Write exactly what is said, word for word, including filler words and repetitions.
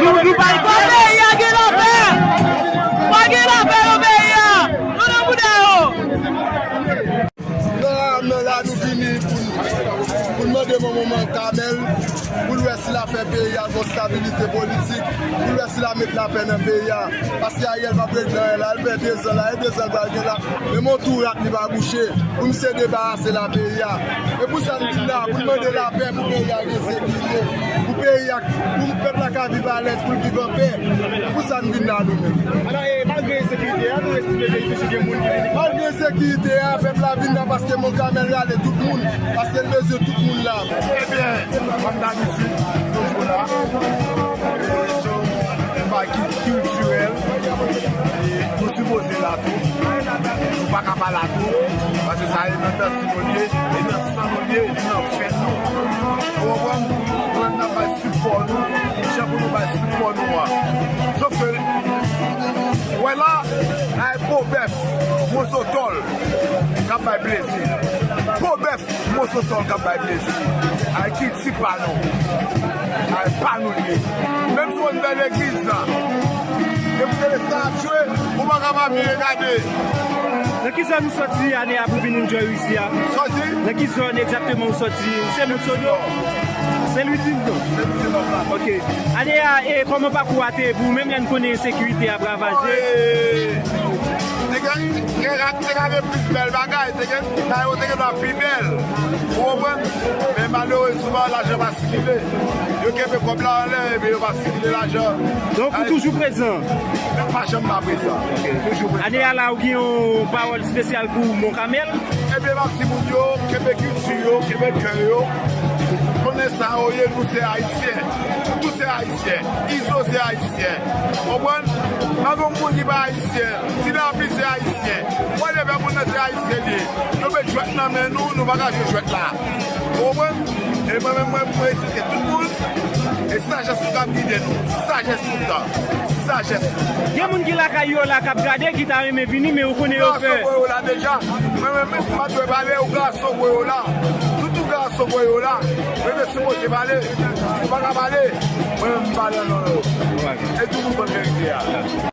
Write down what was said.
Fò peyi a gen lapè! Fò gen lapè nan peyi a! Nou nan bouda yo! Nan la, nan la nou vini pou n, pou n mande manman Kamèl, pou l wè si l a fè peyi a gon stabilite politik, pou l wè si l a met lapè nan peyi a. Paske Ariel p ap regle anyen la, l fè dezan la, e dezan l pral gen la. Menm yon tou rat li pa bouche, pou misye debarase la peyi a. E pou sa n vin la, pou n mande lapè, pou peyi a gen sekirite, pou peyi a, pou pèp la ka viv alèz, pou l viv anpè. Pou sa n vin la nou menm. Alò, e, malgre ensekirite a, nou estime ke toujou gen moun ki vini. Malgre ensekirite a, pèp la vin la paske Mont Kamèl rale tout moun, paske l bezwen tout moun la. Ebyen, kòm dabitid, toujou la. E, so, yon bagay kiltirèl. E, nou sipoze la tou. Nou pa ka pa la tou. Paske sa e nan dans nou l ye, e nan san nou l ye, e nan fèt nou. Ou konprann? Nou menm n ap bay sipò nou, jan pou nou bay sipò nou an. Sof ke, wè la, ay po bèf, moso tòl, k ap bay plezi. Po bèf, moso tòl k ap bay plezi. Ay kilti pa nou. Ay pa nou l ye. Menm si w anndan legliz la, depi w tande sa ap jwe, ou pa ka pa vire gade. Nan ki zòn ou sòti ane a pou vin enjoy isi a? Sòti? Nan ki zòn egzakteman ou sòti? Ou se moun Sodo? Sen Lwi di Nò. Sen Lwi di Nò, la. Ok. Ane a, e, kòman pakou a te ye pou ou menm lè n konnen ensekirite ap ravaje? E, te gen, te gen, te gen plis bèl bagay, te gen, bagay yo te gen dwa pi bèl. Ou konprann? Men malerezman, lajan pa sikile. Yo kenbe kòb la anlè, epi yo pa sikile lajan. Donk, ou toujou prezan? Men pa janm pa prezan. Ok. Toujou prezan. Ane a la, ou gen yon pawòl espesyal pou Mont Kamèl? Ebyen, m ap di moun yo, kenbe kilti yo, kenbe kè yo. Konnen sa yo ye, nou se Ayisyen. Nou tou se Ayisyen. Izo se Ayisyen. Konprann? Pa gen moun ki pa Ayisyen. Ti Lapli se Ayisyen. Whatever, moun nan se Ayisyen li ye. Nou met jwèt nan men nou, nou pa ka jwe jwèt la. Ou konprann? E mwen menm, mwen, mwen esplike tout moun. E sajès nou k ap gide nou. Sajès nou tan. Sajès nou. Gen moun ki lakay yo la k ap gade, ki ta renmen vini, men ou konnen yo pè. Gason mwen yo la deja. Mwen menm, m pa dwe pale, ou gason mwen yo la. Toutou gason mwen yo la. Mwen te sipoze pale. Ou pa ka pale. Mwen menm, m pale an non yo. E tout moun konn verite a.